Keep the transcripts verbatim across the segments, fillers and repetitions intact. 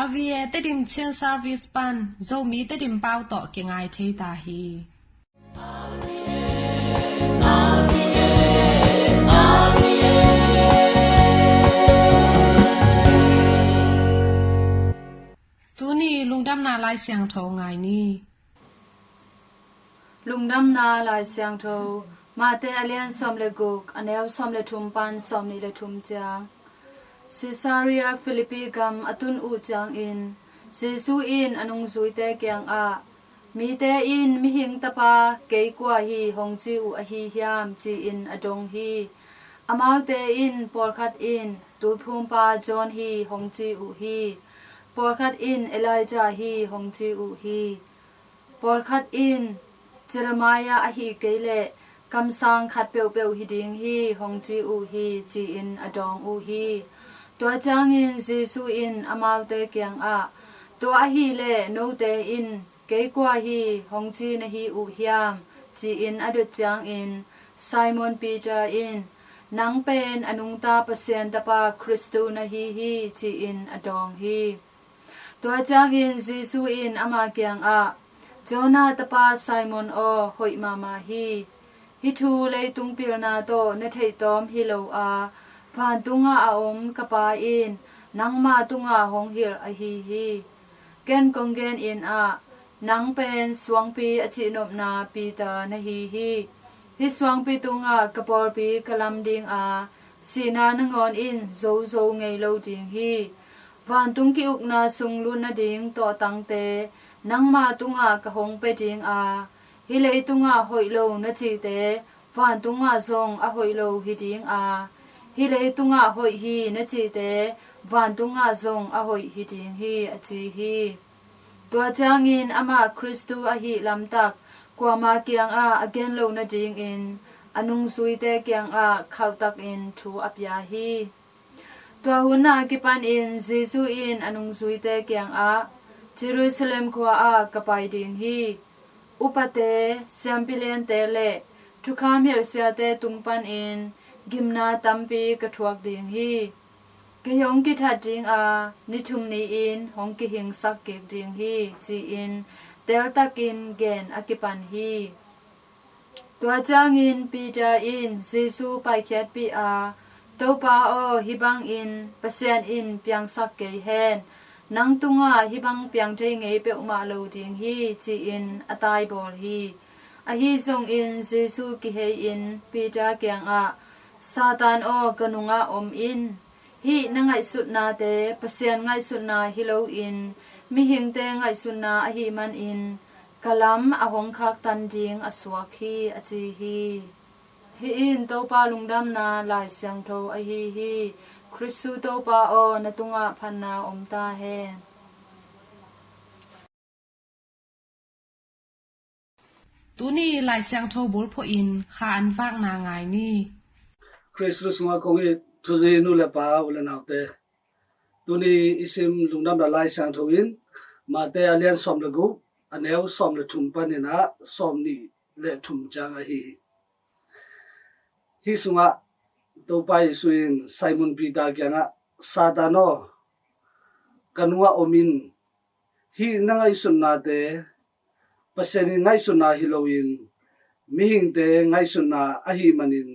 R V A Tedim Chin Service pan Zomi Tedim pau tawh kingai thei ta hi. Tuni lungdamna Lai Siangtho ngai ni. Lungdamna Lai Siangtho, Mate a lian sawm le guk, a neu sawm le thum pan sawm nih le thum ciang. Caesarea Philippi gam a tun uh ciangin, Jesu in a nungzuite kiangah, "Mite in Mihing Tapa kei kua hi hong ci uh ahi hiam?" ci-in a dong hi. Amaute in, "Pawlkhat in, 'Tuiphumpa John hi hong ci uh hi. Pawlkhat in, 'Elijah hi hong ci uh hi. Pawlkhat in, 'Jeremiah ahih kei leh kamsang khat peuhpeuh hi ding hi hong ci uh hi,' ci-in a dawng uh hi." Tua ciangin Jesu in amaute kiangah, "Tua ahih leh note in kei kua hi hong ci na hi uh hiam?" ci-in a dot ciangin, Simon Peter in, "Nang pen a nungta Pasian Tapa Khristu na hi hi," ci-in a dawng hi. Tua ciangin Jesu in ama kiangah, "Jonah tapa Simon aw, hoih mahmah hi. Hih thu leitung pilna tawh na theihtawm hi lo a, vantungah a om ka Pa in nangma tungah hong hilh ahi hi. Ken kong genin ah, nang pen suangpi a cihnopna Peter na hi hi. Hih suangpi tungah ka pawlpi ka lam ding a, sihna nangawn in zozo ngei lo ding hi. Vantung ki-ukna sung lut nading tawhtangte nangma tungah ka hong pia ding a, hih leitungah hoih lo na cihte vantungah zong a hoih lo hi ding a, hih leitungah hoih hi na cihte vantungah zong a hoih hi ding hi," a ci hi. Tua ciangin amah Khristu ahih lamtak kuama kiangah a gen loh nadingin a nungzuite kiangah khauhtakin thu a pia hi. Tua hun a kipanin Jesu in a nungzuite kiangah, "Jerusalem khua ah ka pai ding hi. Upate, siampi liante le thukham hilhsiate tung panin gimna tampi ka thuak ding hi. Kei hong kithat ding a, ni thum ni-in hong kihingsak kik ding hi," ci-in teltakin gen a kipan hi. Tua ciangin Peter in Jesu paikhiatpih a, "Topa aw, hih bangin Pasian in piangsak kei hen. Nang tungah hih bang piang thei ngei peuhmah lo ding hi," ci-in a taibawl hi. Ahi zongin Jesu kihei-in Peter kiangah, "Satan aw, ka nungah om in. Hih na ngaihsutnate Pasian ngaihsutna hi loin mihingte ngaihsutna ahih manin ka lam a hong khaktan ding a suak hi," a ci hi. Hih in Topa lungdamna Lai Siangtho ahi hi. Khristu Topa aw, na tungah phatna om ta hen. Tuni Lai Siangtho bulphuh in kha an vakna ngai ni. Khristu sungah kong it thuzi nu le pa, u le naute, tuni i sim lungdamna Lai Siangtho in Mate a lian sawm le guk, a neu sawm le thum panin ah sawm nih le thum ciang ahi hi. Hih sungah Topa Jesu in Simon Peter kiangah, "Satan aw, ka nungah om in. Hih na ngaihsutnate Pasian ii ngaihsutna hi loin mihingte ngaihsutna ahih manin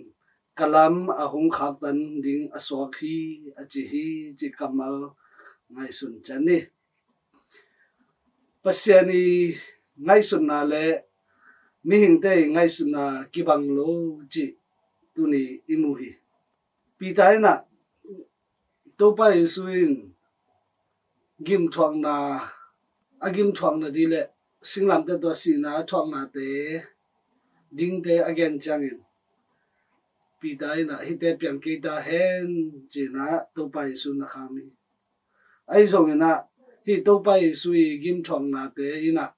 ka lam a hong khaktan ding a suak hi," a ci hi, cih kammal ngaihsun ciat ni. Pasian ii ngaihsutna le mihingte ii ngaihsutna kibang lo cih tuni i mu hi. Peter in ah Topa Jesu in gimthuakna, a gimthuakna ding le singlamteh tawh sihna a thuaknate dingte a gen ciangin Peter in ah, "Hihte piang kei ta hen," ci-in ah Topa Jesu na kham hi. Ahi zongin ah hih Topa Jesu ii gimthuaknate in ah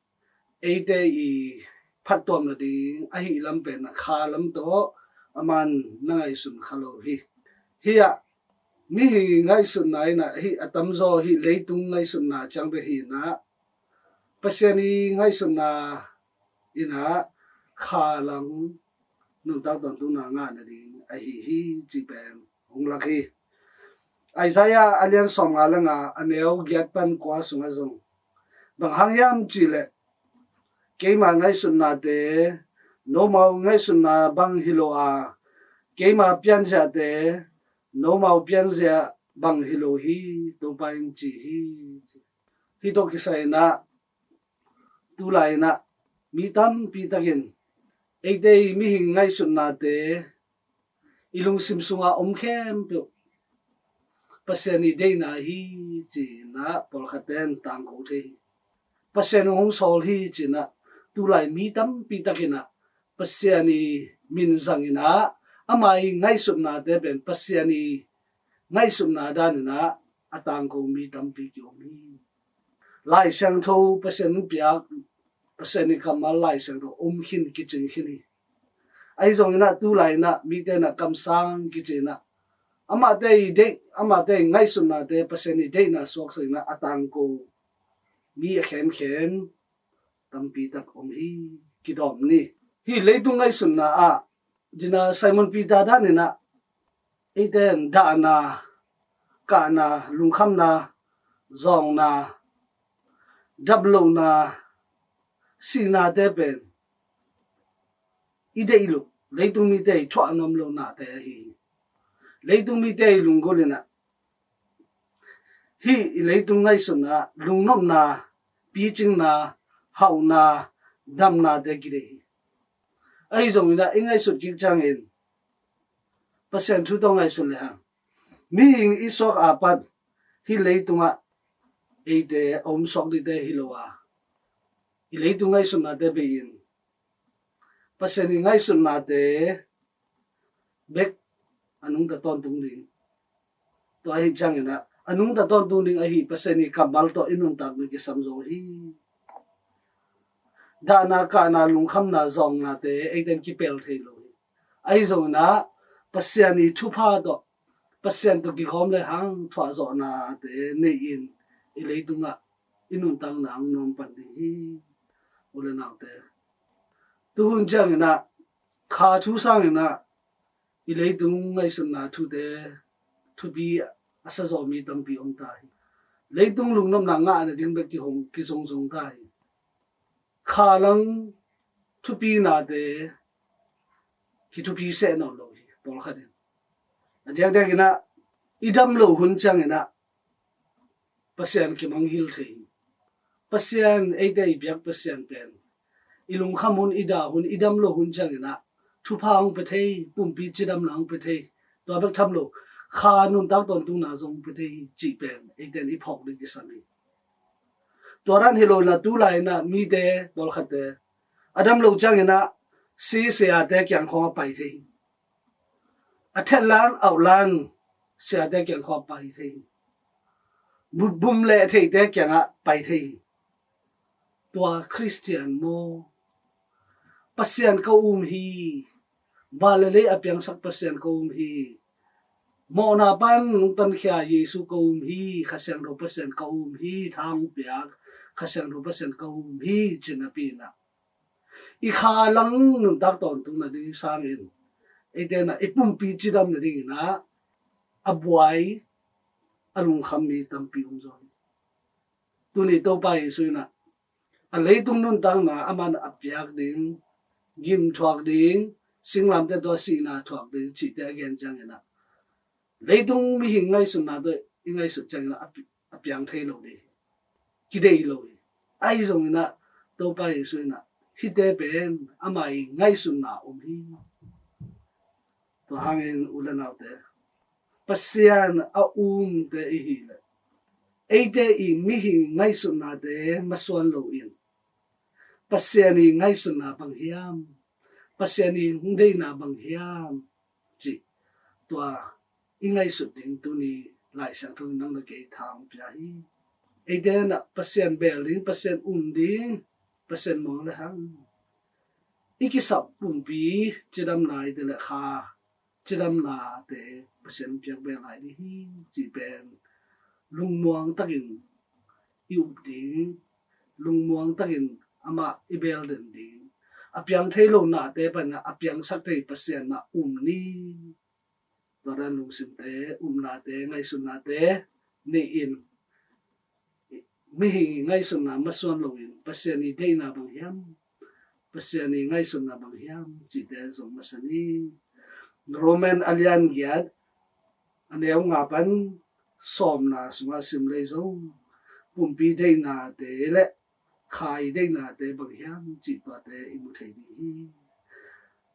eite ii phattuam nading ahih lam pen a kha lam tawh aman na ngaihsun kha lo hi. Hih ah mihing ngaihsutna in ah hih a tamzaw hih leitung ngaihsutna ciang bek hi in ah Pasian ii ngaihsutna in ah kha lam nuntak tawntungna ngah nading ahi hi cih pen hong lak hi. Isaiah a lian sawmnga le nga, a neu giat pan kua sungah zong bang hang hiam cih leh, keima ngaihsutnate nomau ngaihsutna bang hi lo a, keima pianziate nomau pianzia bang hi lo hi, Topa in ci hi. Hih tawh kisai in ah, tulai in ah mi tampi takin eite i mihing ngaihsutnate, i lungsim sunga om khempeuh Pasian i deihna hi ci-in ah pawlkhat ten tangko thei hi. Pasian hong sawl hi ci-in ah tulai mi tampi takin ah Pasian i min zangin ah ama i ngaihsutnate pen Pasian i ngaihsutna danin ah a tangko mi tampi ki-om hi. Lai Siangtho Pasian hong piak, Pasian i kammal Lai Siangtho om khin, kicing khin hi. Ahi zongin ah tulai in ah mite in ah kamsang kici in ah, amate i deih, amate i ngaihsutnate Pasian i deihna suaksak in ah a tangko mi a khemkhem tampi tak om hi. Kidawm ni. Hih leitung ngaihsutna ah, dina Simon Peter danin ah, eite in dahna, kahna, lungkhamna, zawngna, damlohna, sihnate pen i deih loh, leitung mite i thuah nuam loh nate ahi hi. Leitung mite i lunggulh in ah hih i leitung ngaihsutna, lungnopna, picingna, hauhna, damnate kideih hi. Ahi zongin ah i ngaihsut kik ciangin Pasian thu tawh ngaihsut lehang, mihing i suak a pat hih leitungah eite a om suak dingte hi lo a, i leitung ngaihsutnate bei-in Pasian i ngaihsutnate bek a nungta tawntung ding. Tua ahi ciangin ah a nungta tawntung ding ahi Pasian i kammal tawh i nuntak ding kisam zo hi. Dahna, kahna, lungkhamna, zawngnate eiten kipel thei lo hi. Ahi zongin ah Pasian i thupha tawh, Pasian tawh kikhawm lehang thuahzawhnate nei-in i leitungah i nuntakna hong nuam pan ding hi. U le naute, tuhun ciangin ah kha thu sangin ah i leitung ngaihsutna thute, thupi a sa zawh mi tampi om ta hi. Leitung lungnopna ngah nading bek kihong, kizongzong ta hi. Kha lang thupinate kithupi seh nawn lo hi, pawlkhat in. A diakdiakin ah i dam loh hun ciangin ah Pasian kimangngilh thei hi. Pasian, eite i biak Pasian pen i lungkham hun, i dah hun, i dam loh hun ciangin ah thupha hong pia thei, pumpi cidamna hong pia thei. Tua bek tham lo, kha nuntak tawntungna zong hong pia thei hi cih pen eiten i phawk ding kisam hi. Tua dan hi lo in ah tulai in ah mite, pawlkhatte a dam loh ciangin ah si, siate kiang khawng ah pai thei hi. A thetlan, auhlan siate kiang khawng ah pai thei hi. Bu-, bum le theite kiangah pai thei hi. Tua Khristian maw? Pasian ka um hi. Van le lei a piangsak Pasian ka um hi. Mawhna pan hong tankhia Jesu ka um hi. Kha Siangtho Pasian ka um hi. Tha hong piak Kha Siangtho Pasian ka um hi, ci napi in ah i kha lang nuntak tawntung nading sangin, eite in ah i pumpi cidam nadingin ah a buai, a lungkham mi tampi om zaw hi. Tuni Topa Jesu in ah a leitung nuntakna aman a piak ding, gim thuak ding, singlamteh tawh sihna thuak ding cihte a gen ciangin ah leitung mihing ngaihsutna tawh i ngaihsut ciangin ah a pi-, a piang thei lo ding hi. Kidei lo hi. Ahi zongin ah Topa Jesu in ah hihte pen ama i ngaihsutna om hi. Tua hangin u le naute, Pasian a umte i hih leh eite i mihing ngaihsutnate masuan loin Pasian i ngaihsutna bang hiam, Pasian i hong deihna bang hiam cih tua i ngaihsut ding tuni Lai Siangtho in nang le kei tha hong pia hi. Eite in ah Pasian bel ding, Pasian um ding, Pasian muang lehang i kisap pumpi cidamna, eite le kha cidamnate Pasian piak bel lai ding hi cih pen lungmuang takin i up ding, lungmuang takin amah i bel den ding. A piang thei lo nate pan a piangsak thei Pasian na um ni. Tua dan lungsimte, upnate, ngaihsutnate nei-in, mihing i ngaihsutna masuan loin Pasian i deihna bang hiam, Pasian i ngaihsutna bang hiam cihte zong masa ni. Roman a lian giat, a neu nga pan sawmna sungah sim lei zong, pumpi deihnate le kha i deihnate bang hiam cih tuate i mu thei ding hi.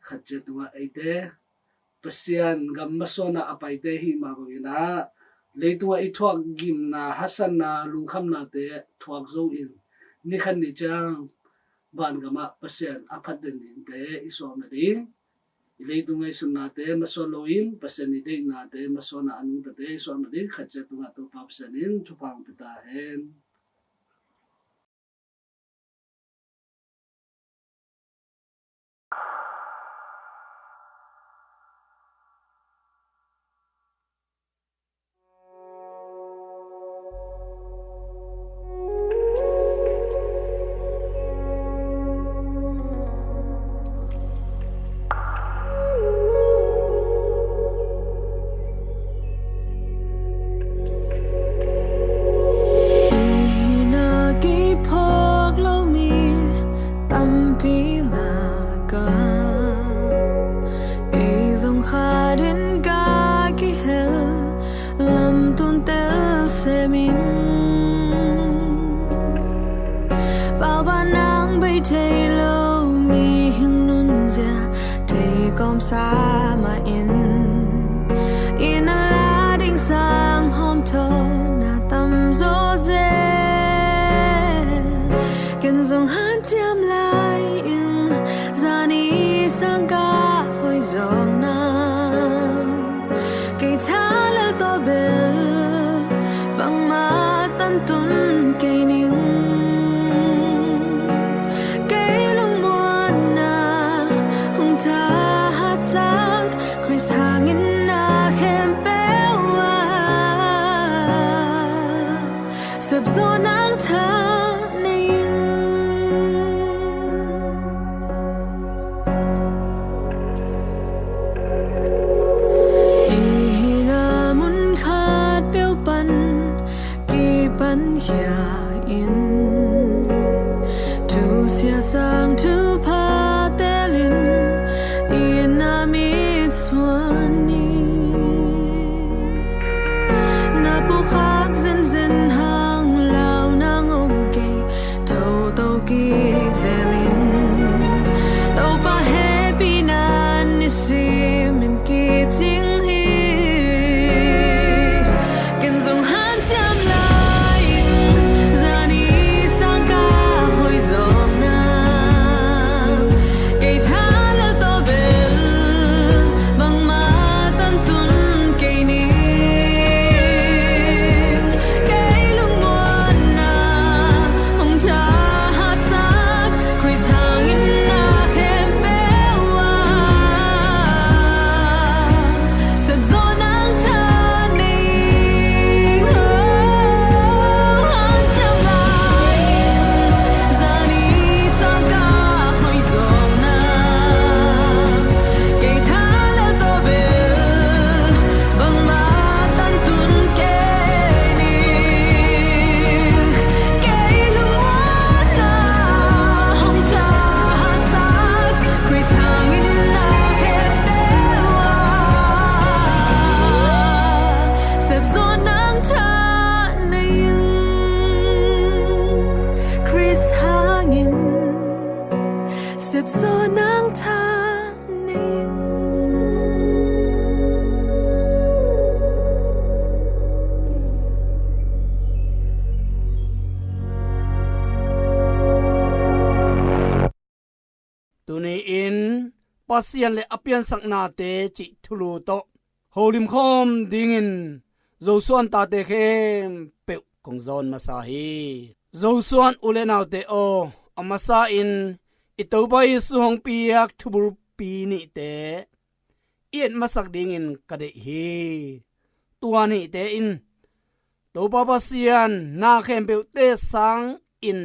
Khat ciat tungah eite Pasian gam masuanah a paite hih mah bangin ah, leitungah i thuak gimna, hasanna, lungkhamnate thuak zo in, ni khat ni ciang vangamah Pasian a phat den dingte i suah nading, i leitung ngaihsutnate masuan loin Pasian i deihnate masuanah a nungtate i suah nading, khat ciat tungah Topa Pasian in thupha hong pia ta hen. Ina kiphawk lo mi tampi lakah kei zong khat in ka kihel, lamtun tel sem ing. Pauban nang bei thei lo mihing nunzia thei kawmsa mah in, inn a la ding sang hawmthawhna tam zaw zel. Ken zong hanciam lai ing, zani sang ka hoih zawkna, kei tha lel tawh bel bangmah tantun kei ning. Kei lungmuanna hong thahatsak, Khrist hangin na khempeuh ah sepzaw nang tha nei ing. I hihna mun khatpeuh pan kipankhia in, thusia sang thupha telin i na mitsuan ni. Na pukkhak zenzen hang lau nang om kei, thoto kik zelin Topa hehpihna nisim in kicing hi. Ken zong hanciam lai ing, zani sang ka hoih zawkna, kei tha lel tawh bel bangmah tantun kei ning. Kei lungmuanna hong thahatsak, Khrist hangin na khempeuh ah sepzaw nang tha nei ing. Hanciam lai ing, zani sang ka hoih zawkna, kei tha lel tawh bel bangmah tantun kei ning. Kei lungmuanna hong thahatsak, Khrist hangin na khempeuh ah sepzaw nang tha nei ing. Khrist hangin sepzaw nang tha nei ing. Tuni-in Pasian le a piansaknate cih thulu tawh holim khawm dingin Zosuan tate khempeuh kong zawn masa hi. Zosuan u le naute aw, a masa in i Topa Jesu hong piak thubulpi nihte i et masak dingin ka deih hi. Tua nihte in Topa Pasian na khempeuhte sangin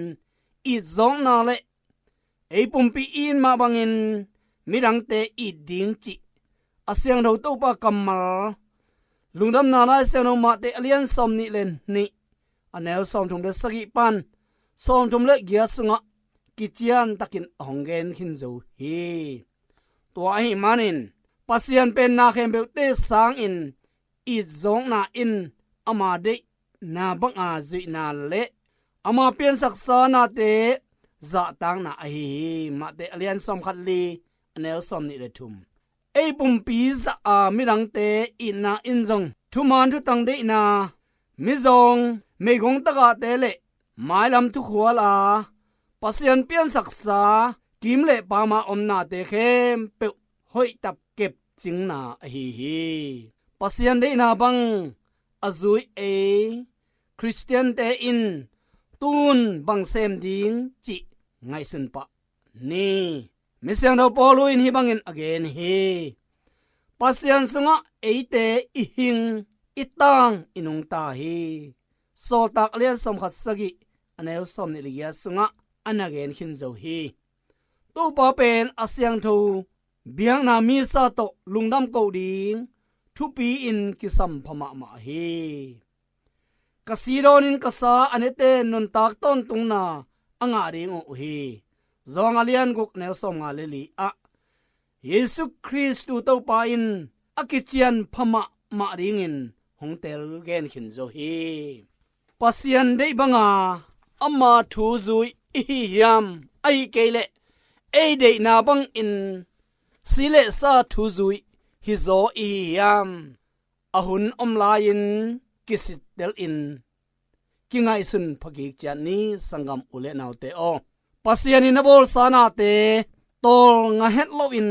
it zawkna le ei pumpi it mah bangin midangte it ding cih a siangtho Topa kammal, Lungdamna Lai Siangtho Mate a lian sawmnih le nih, a neu sawmthum le sagih pan sawmthum le giat sungah kician takin a hong gen khin zo hi. Tua ahih manin Pasian pen na khempeuhte sangin itzawkna in ama deihna banga zuihna le ama piansaksa nate zahtakna ahi hi. Mate a lian sawmkhat li, a neu sawmnih le thum. Ei pumpi zah a midangte itna in zong thuman thutang deihna, mizawng, meigong tagahte le mailam thukhual a Pasian piansaksa kim le pama omnate khempeuh hoihtap kepcingna ahi hi. Pasian deihna bang a zui ei Khristiante in tun bang sem ding cih ngaihsun pah ni. Misiangtho Paul in hih bangin a gen hi. Pasian sungah eite i hing, i tang, i nungta hi. Sawltak a lian sawmkhat sagih, a neu sawmnih le giat sungah a na gen khin zo hi. Topa pen a siangtho biakna misa tawh lungdam koh ding thupi-in kisampha mahmah hi. Ka si dawnin ka sa a nete nuntak tawntungna a ngah ding uh hi. Zawng a lian guk, neu sawmnga le li ah Jesu Khristu Topa in a kician pha mahmah dingin hong tel gen khin zo hi. Pasian deih banga ama thu zui i hi hiam? Ahih kei leh ei deihna bangin si le sa thu zui hizaw i hi hiam? A hun om lai-in kisittel in kingaihsun phakik ciat ni, sanggam u le naute aw. Pasian in a bawlsa nate tawlnga het loin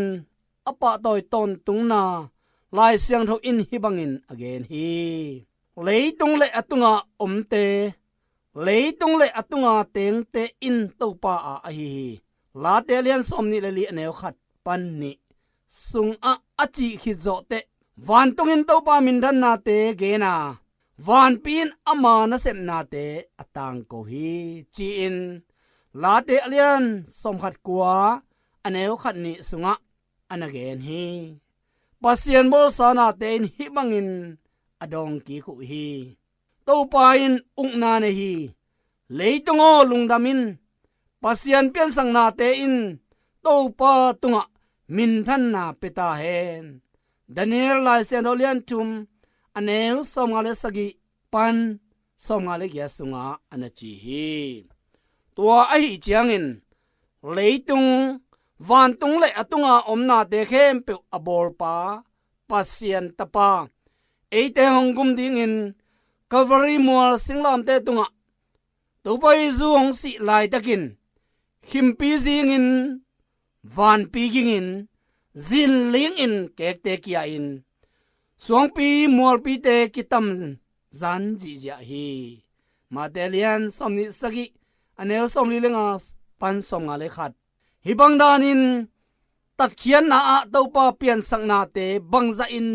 a pahtawi tawntungna Lai Siangtho in hih bangin a gen hi. Leitung le a tunga omte, leitung le a tunga tengte in Topa a ahi hi. Late a lian sawmnih le li, a neu khat pan nih sungah a cih khit zawh teh, vantungin Topa minthannate gen a, vanpi in ama nasepnate a tangko hi, ci-in Late a lian sawmkhat kua, a neu khat nih sungah a na gen hi. Pasian bawlsa nate in hih bangin a dawng kik uh hi. Topa in ukna nei hi. Leitung aw, lungdam in. Pasian piansaknate in Topa tungah minthanna pia ta hen. Daniel Lai Siangtho lian thum, a neu sawmnga le sagih pan sawmnga le giat sungah a na ci hi. Tua ahih ciangin leitung, vantung le a tunga omnate khempeuh a bawlpa Pasian Tapa, eite hong gum dingin Calvary mual singlamteh tungah Topa Jesu hong sih laitakin khimpi zingin, vanpi gingin, zinlingin kekte kia-in suangpi mualpite kitam zan zihziah hi. Mate lian sawmnih sagih, a neu sawmli le nga pan sawmnga le khat. Hih bang danin tatkhiatna ah Topa piansaknate bangzahin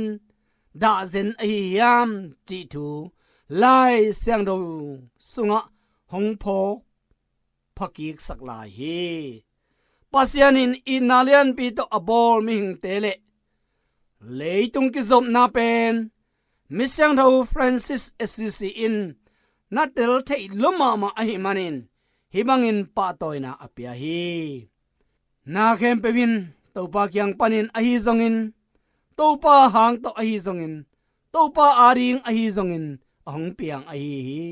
dahzen ahi hiam cih thu Lai Siangtho sungah hong phawk phakiksak lai hi. Pasian in itna lianpi tawh a bawl mihingte le leitung kizopna pen Misiangtho Francis Assisi in na tel theih lua mahmah ahih manin hih bangin pahtawina a pia hi. Na khempeuh in Topa kiang panin ahi zongin, Topa hang tawh ahi zongin, Topa ading ahi zongin a hong piang ahi hi.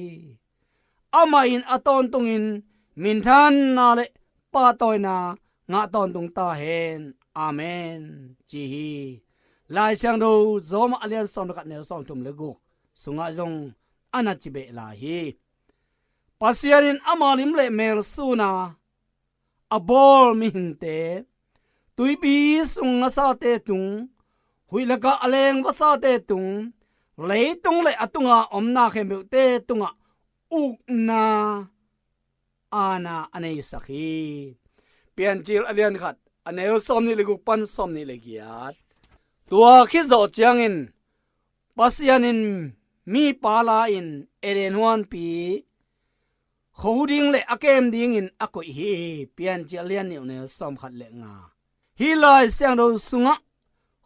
Amah in a tawntungin minthanna le pahtawina ngah tawntung ta hen. Amen, ci hi. Lai Siangtho Rom a lian sawm le khat, neu sawmthum le guk sungah zong a na ci beh lai hi. Pasian in ama lim le mel sun a a bawl mihingte, tuipi sung ngasate tung, huih lakah a leng vasate tung, leitung le a tunga omna khempeuhte tungah ukna aana a neisak hi. Piancil a lian khat, a neu sawmnih le guk pan sawmnih le giat. Tua khit zawh ciangin Pasian in mipa la-in Eden huanpi kho ding le a kem dingin a koih hi. Piancil a lian nih, neu sawmkhat le nga. Hih Lai Siangtho sungah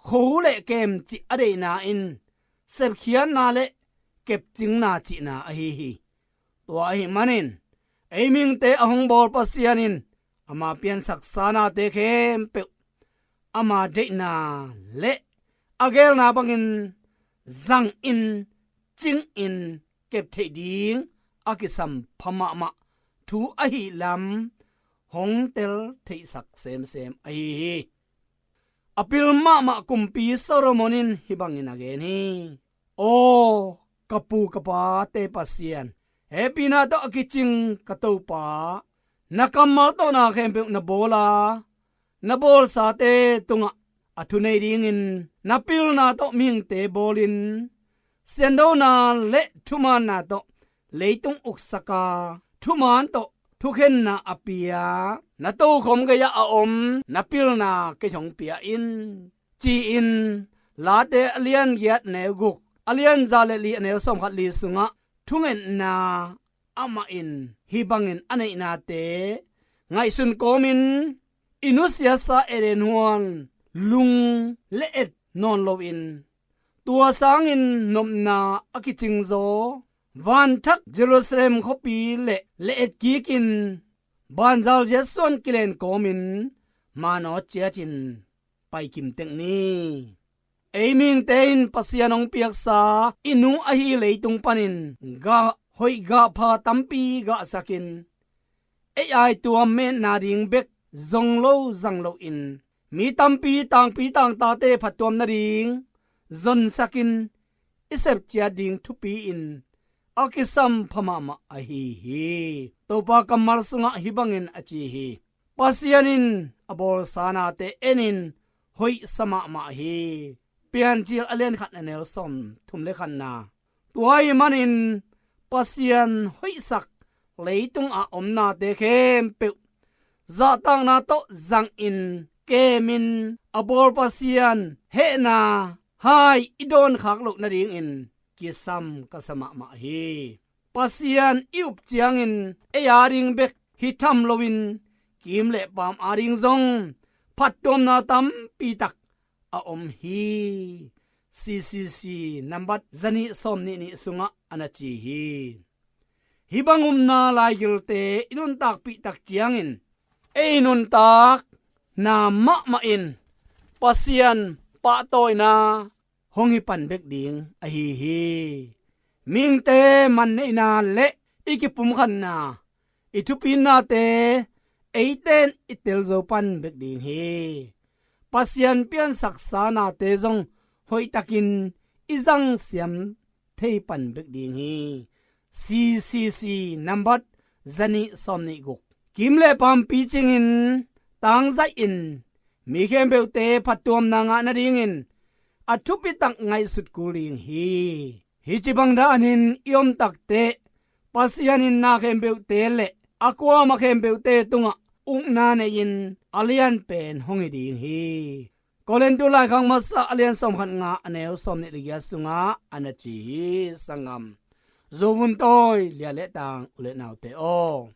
kho le kem cih a deihna in sepkhiatna le kepcingna cihna ahi hi. Tua ahih manin ei mihingte a hong bawl Pasian in ama piansaksa nate khempeuh ama deihna le a geelna bangin zangin, cingin kep theih ding a kisam pha mahmah thu ahih lam hong tel theihsak semsem ahi hi. A pil mahmah kumpi Solomon in hih bangin a gen hi. Aw, ka pu ka pate Pasian, hehpihna tawh a kicing ka Topa, na kammal tawh na khempeuh na bawl a, na bawlsate tungah a thunei dingin na pilna tawh mihingte bawlin, siandona le thumaanna tawh leitung uksak a, thumaan tawh thukhenna a pia na tokhom gei-ah a om na pilna kei hong pia in, ci-in Late a lian giat neu guk, a lian za le li a neu sawmkhat li sungah thungetna amah in hih bangin a neihnate ngaihsun kawmin i nusiasa Eden huan lung le et nawn loin, tua sangin nopna a kicingzaw vanthak Jerusalem khuapi le le et kikin banzal ziatsuan kilen kawmin manawt ciatin paikim tek ni. Ei mihingte in Pasian hong piaksa i nu ahi leitung panin gah hoih gah pha tampi gahsakin, ei aituam metna ding bek zong lo zang loin, mi tampi tangpi tangtate phattuam nading zonsakin i sepciat ding thupi-in a kisam pha mahmah ahi hi. Topa kammal sungah hih bangin a ci hi. Pasian in a bawlsa nate enin hoihsa mahmah hi. Piancil a lian khat a neu sawm thum le khatna. Tua ahih manin Pasian hoihsak leitung a om nate khempeuh zahtakna tawh zangin kemin a bawl Pasian hehna hai i dawnkhak loh nadingin kisam ka sa mahmah hi. Pasian i up ciangin ei ading bek hi tham loin kim le paam ading zong phattuamna tampi tak a om hi. C C C nambat zanih sawm nih nih sungah a na ci hi. Hih bang upna laigilte i nuntakpih tak ciangin ei nuntakna mahmah in Pasian pahtawina hong hi pan bek ding ahi hi. Mihingte manneihna le i kipumkhatna, i thupinnate eite in i tel zo pan bek ding hi. Pasian piansaksa nate zong hoihtakin i zangsiam thei pan bek ding hi. C C C nambat zanih sawm nih guk. Kim le paam picingin tangzaih in mi khempeuhte phattuamna ngah nadingin a thupitak ngaihsut kul ding hi. Hih ci bang danin i om takteh Pasian in na khempeuhte le a kuama khempeuhte tungah ukna nei-in a lianpen hong hi ding hi. Korintu laikhak masa a lian sawmkhat nga a neu sawm nih le giat sungah a na ci hi. Sanggam, zovun tawi lia le tang u le naute aw,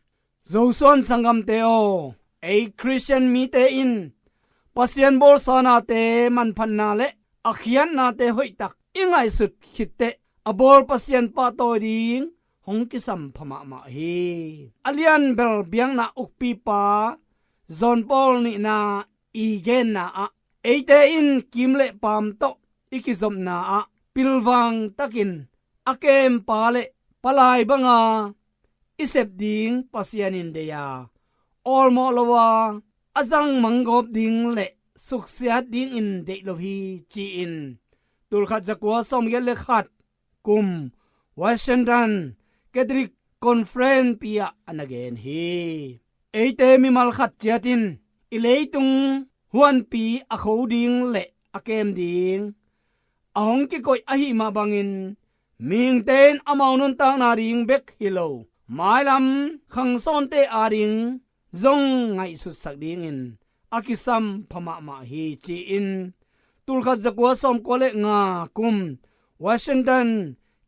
Zosuan sanggamte aw, ei Khristian mite in Pasian bawlsa nate manphatna le a khiatnate hoihtak i ngaihsut khitteh a bawl Pasian pahtawi ding hong kisam pha mahmah hi. A lianbel biakna ukpipa John Paul nihna i genna ah eite in kim le paam tawh i kizopna ah pilvang takin a kempa le palai banga i sep ding Pasian in dei a, awlmawh lo a, a zang manggawp ding le suksiat dingin deih lo hi, ci-in tulkhat zakua sawmgiat le khat kum Washington Catholic Conference pi ah a na gen hi. Eite mimal khat ciat in i leitung huanpi a kho ding le a kem ding a hong kikoih ahih mah bangin mihingte in amau nuntakna ding bek hi lo, mailam khangsawnte ading zong ngaihsutsak dingin a kisam pha mahmah hi, ci-in tulkhat zakua sawmkua le nga kum Washington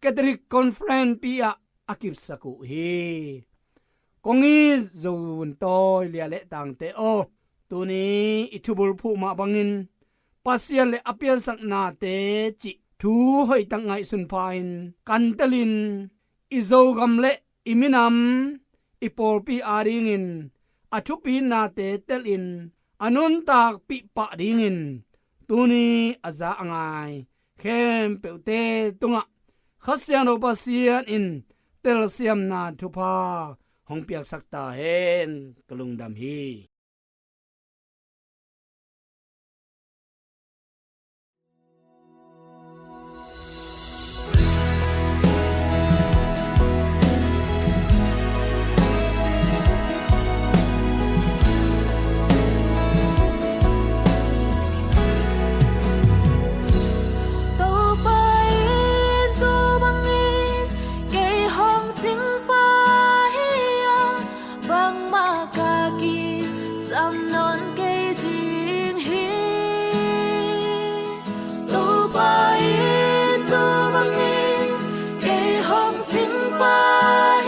Catholic Conference pi ah a kipsak uh hi. Kong it zovun tawi lia le tangte aw, tuni i thubulphuh mah bangin Pasian le a piansaknate cih thu hoihtak ngaihsun pha-in kan telin i Zogam le i minam, i pawlpi adingin a thupitnate telin a nuntakpih pah dingin tuni a za a ngai khempeuhte tungah Kha Siangtho Pasian in telsiamna thupha hong piaksak ta hen. Ka lungdam hi. Topa in tua bangin kei hong cingpa hi a, bangmah ka kisam nawn kei ding hi. Topa in tua bangin kei hong cingpa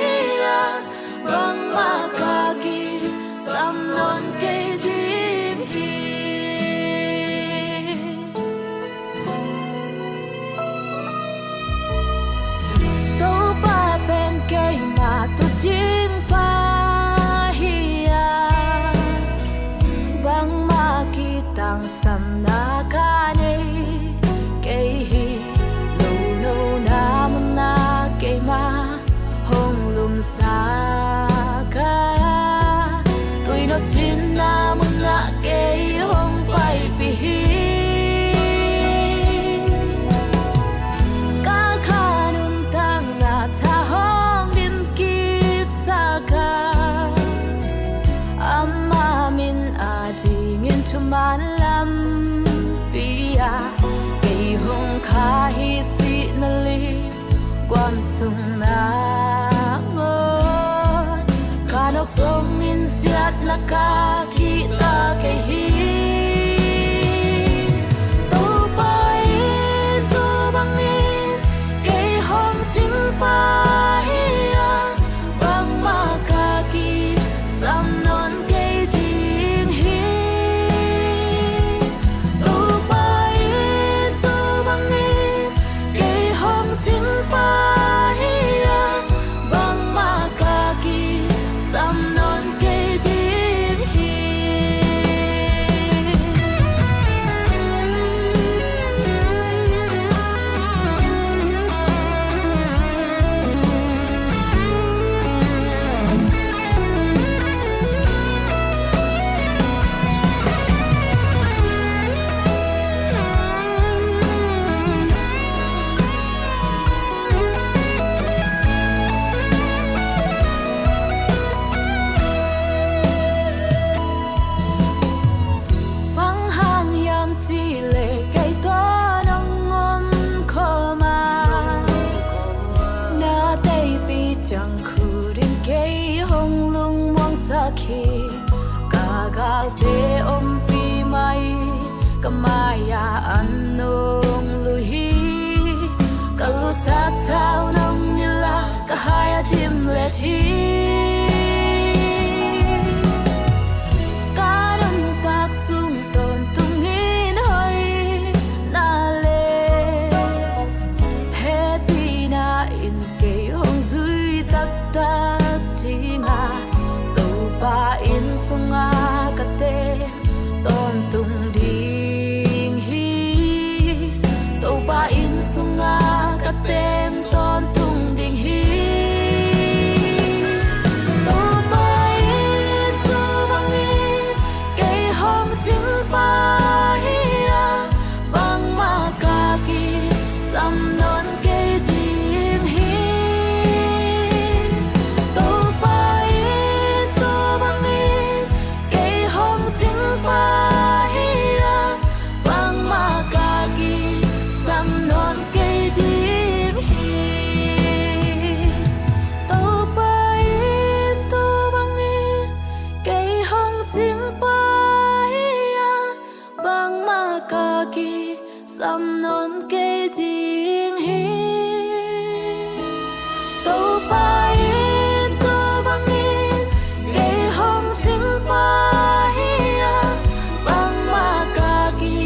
hi a, bangmah ka kisam nawn kei ding hi. Topa pen keima tuucingpa hi a, bangmah kitangsamna ka nei kei hi. Nuntakna munah keima hong lumsak a, tuinop cinna munah kei hong paipih hi. Ka kha nuntakna tha hong dimkipsak a, ama min adingin thuman lampi ah kei hong khah hi. Sihna li guam sung nangawn ka nawk zongin siatna ka kihta kei hi. Topa in tua bangin kei hong cingpa hi a, bangmah ka kisam nawn kei ding hi. Topa in tua bangin kei hong cingpa hi a, bangmah ka kisam nawn kei ding hi. Bang hang hiam cih leh kei tawh nong om khawm a, na teipi ciang khut in kei hong lungmuangsak hi. Ka galte ompih mah hi, ka mai-ah an nong luh hi. Ka lusak thau nong nilh a, ka hai a dim let hi. Ka nuntak sung tawntungin hoihna le hehpihna in kei hong zui taktak ding a, Topa inn sungah ka teng tawntung ding hi. Topa inn sungah ka teng tawntung ding hi. Topa in tua bangin kei hong cingpa hi a, bangmah ka kisam nawn kei ding hi. Topa in tua bangin kei hong cingpa hi a, bangmah ka kisam nawn kei ding hi. Topa in tua bangin kei hong cingpa hi a, bangmah ka kisam nawn kei ding hi. Topa in tua bangin kei hong cingpa hi a, bangmah ka ki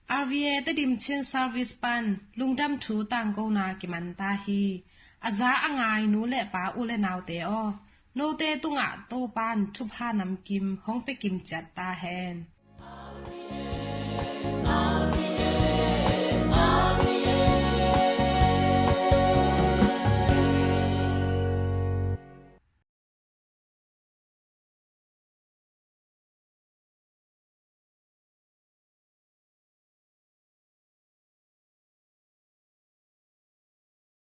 RVA Tedim Chin Service pan lungdam thu tangkona kiman ta hi. A za a ngai nu le pa, u le naute aw, note tungah Topan thupha namkim hong pia kim ciat ta hen.